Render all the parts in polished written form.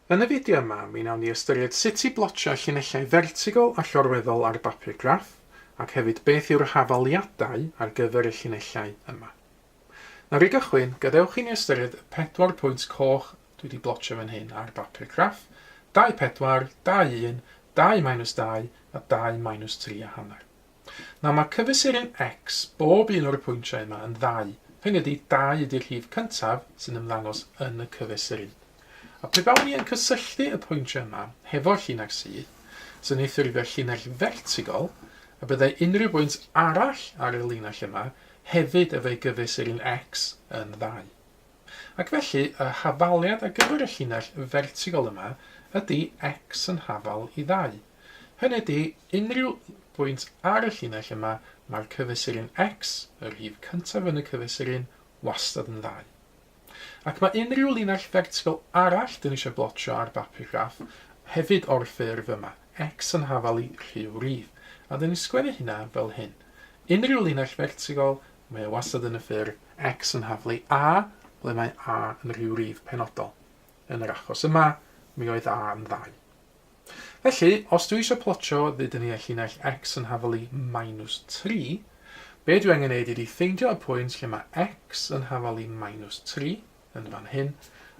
Yn y fideo yma, mi wnawn ni ystyried sut i blotio llinellau fertigol a llorweddol ar bapur graff, ac hefyd beth yw'r hafaliadau ar gyfer y llinellau yma. Nawr i gychwyn, gadewch i ni ystyried y pedwar pwynt coch dwi wedi blotio fan hyn ar bapur graff, 2, 4, 2, 1, 2 minus 2 a 2 minus 3 a hanner. Nawr mae cyfesuryn X bob un o'r pwyntiau yma yn ddau. Hynny ydy, dau ydy'r rhif cyntaf sy'n ymddangos yn y cyfesuryn. A pe bawn i yn cysylltu y pwyntiau yma hefo'r llinell syth, sy'n ei ffurfio llinell fertigol, a byddai unrhyw bwynt arall ar y linell yma hefyd efo'i gyfesuryn X yn ddau. Ac felly, y hafaliad ar gyfer y llinell fertigol yma ydy X yn hafal i ddau. Hynny ydy, unrhyw bwynt ar y llinell yma, mae'r cyfesuryn X, y rhif cyntaf yn y cyfesuryn, wastad yn ddau. Ac mae unrhyw linell fertigol arall dyn ni eisiau blotio ar bapur graff hefyd o'r ffurf yma, X yn hafal i rhyw rif. A dyn ni'n sgwennu hynna fel hyn. Unrhyw linell fertigol, mae o wastad yn y ffurf X yn hafal i A, ble mae A yn rhyw rif penodol. Yn yr achos yma, mi oedd A yn ddau. Felly, os dwi eisiau plotio ddudwn ni y llinell x yn hafal i minus 3, be dwi angen neud ydi ffeindio y pwynt lle mae x yn hafal i minus 3, yn fan hyn,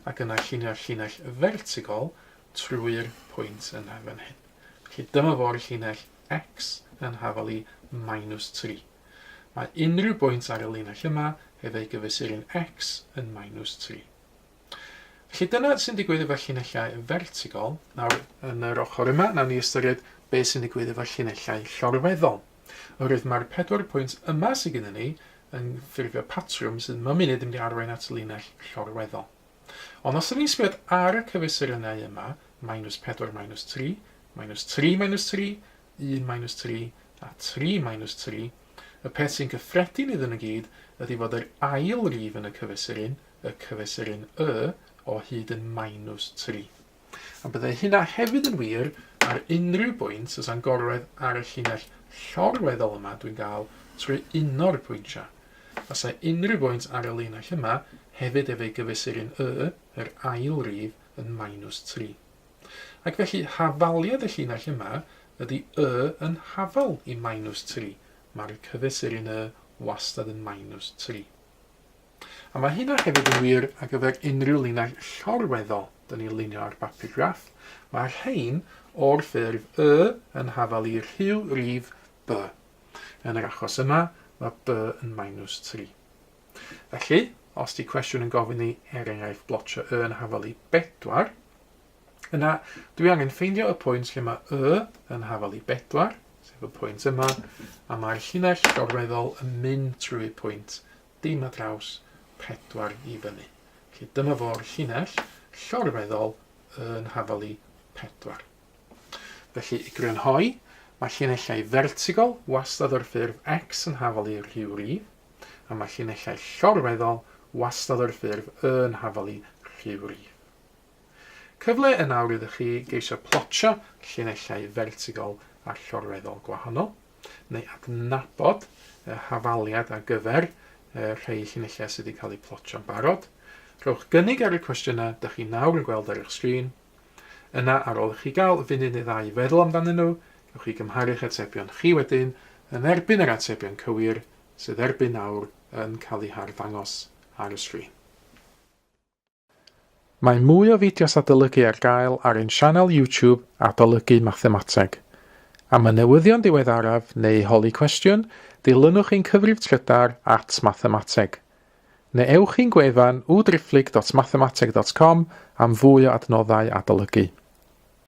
ac yna llunio'r llinell fertigol trwy'r pwynt yna fan hyn. Felly dyma fo'r llinell x yn hafal i minus 3. Mae unrhyw bwynt ar y linell yma hefo'i gyfesuryn x yn minus 3. Felly dyna sy'n digwydd efo llinellau fertigol. Nawr, yn yr ochr yma, nawn ni ystyried beth sy'n digwydd efo llinellau llorweddol. Oherwydd mae'r pedwar pwynt yma sydd gennym ni yn ffurfio patrwm sydd mewn munud yn mynd i arwain at linell llorweddol. Ond os ydyn ni'n sbio ar y cyfesurynnau yma, minus 4 minus 3, minus 3 minus 3, 1 minus 3 a 3 minus 3, y peth sy'n gyffredin iddyn nhw gyd ydy fod yr ail rif yn y cyfesuryn y cyfesuryn y o hyd yn minus 3. A byddai hynna hefyd yn wir ar unrhyw bwynt fysa'n gorwedd ar y llinell llorweddol yma dwi'n gael trwy uno'r pwyntiau. Fasai unrhyw bwynt ar y linell yma hefyd efo'i gyfesuryn y, yr ail rif, yn minus 3. Ac felly hafaliad y llinell yma ydy y yn hafal i minus 3. Mae'r cyfesuryn y wastad yn minus 3. A mae hynna hefyd yn wir ar gyfer unrhyw linell llorweddol dyn ni'n lunio ar bapur graff. Mae'r rhain o'r ffurf y yn hafal i rhyw rif b. Yn yr achos yma, mae b yn minus 3. Felly, os di cwestiwn yn gofyn ni, er enghraifft, blotio y yn hafal i 4, yna dwi angen ffeindio y pwynt lle mae y yn hafal i 4, sef y pwynt yma, a mae'r llinell llorweddol yn mynd trwy'r pwynt dim ar draws 4 i fyny. Felly dyma fo'r llinell llorweddol yn hafal i 4. Felly i grynhoi, mae llinellau fertigol wastad o'r ffurf x yn hafal i rhyw rif, a mae llinellau llorweddol wastad o'r ffurf y yn hafal i rhyw rif. Cyfle yn awr iddo chi geisio plotio llinellau fertigol a llorweddol gwahanol, neu adnabod y hafaliad ar gyfer y rhai llinellau sydd wedi cael eu plotio'n barod. Rhowch gynnig ar y cwestiynau dych chi nawr yn gweld ar eich sgrin. Yna, ar ôl i chi gael funud neu ddau i feddwl amdanyn nhw, gewch chi gymharu'ch atebion chi wedyn yn erbyn yr atebion cywir sydd erbyn nawr yn cael eu harddangos ar y sgrin. Mae mwy o fideos adolygu ar gael ar ein sianel YouTube Adolygu Mathemateg. Am y newyddion diweddaraf neu holi cwestiwn, dilynwch ein cyfrif trydar at mathemateg. Neu ewch i'n gwefan www.mathemateg.com am fwy o adnoddau adolygu.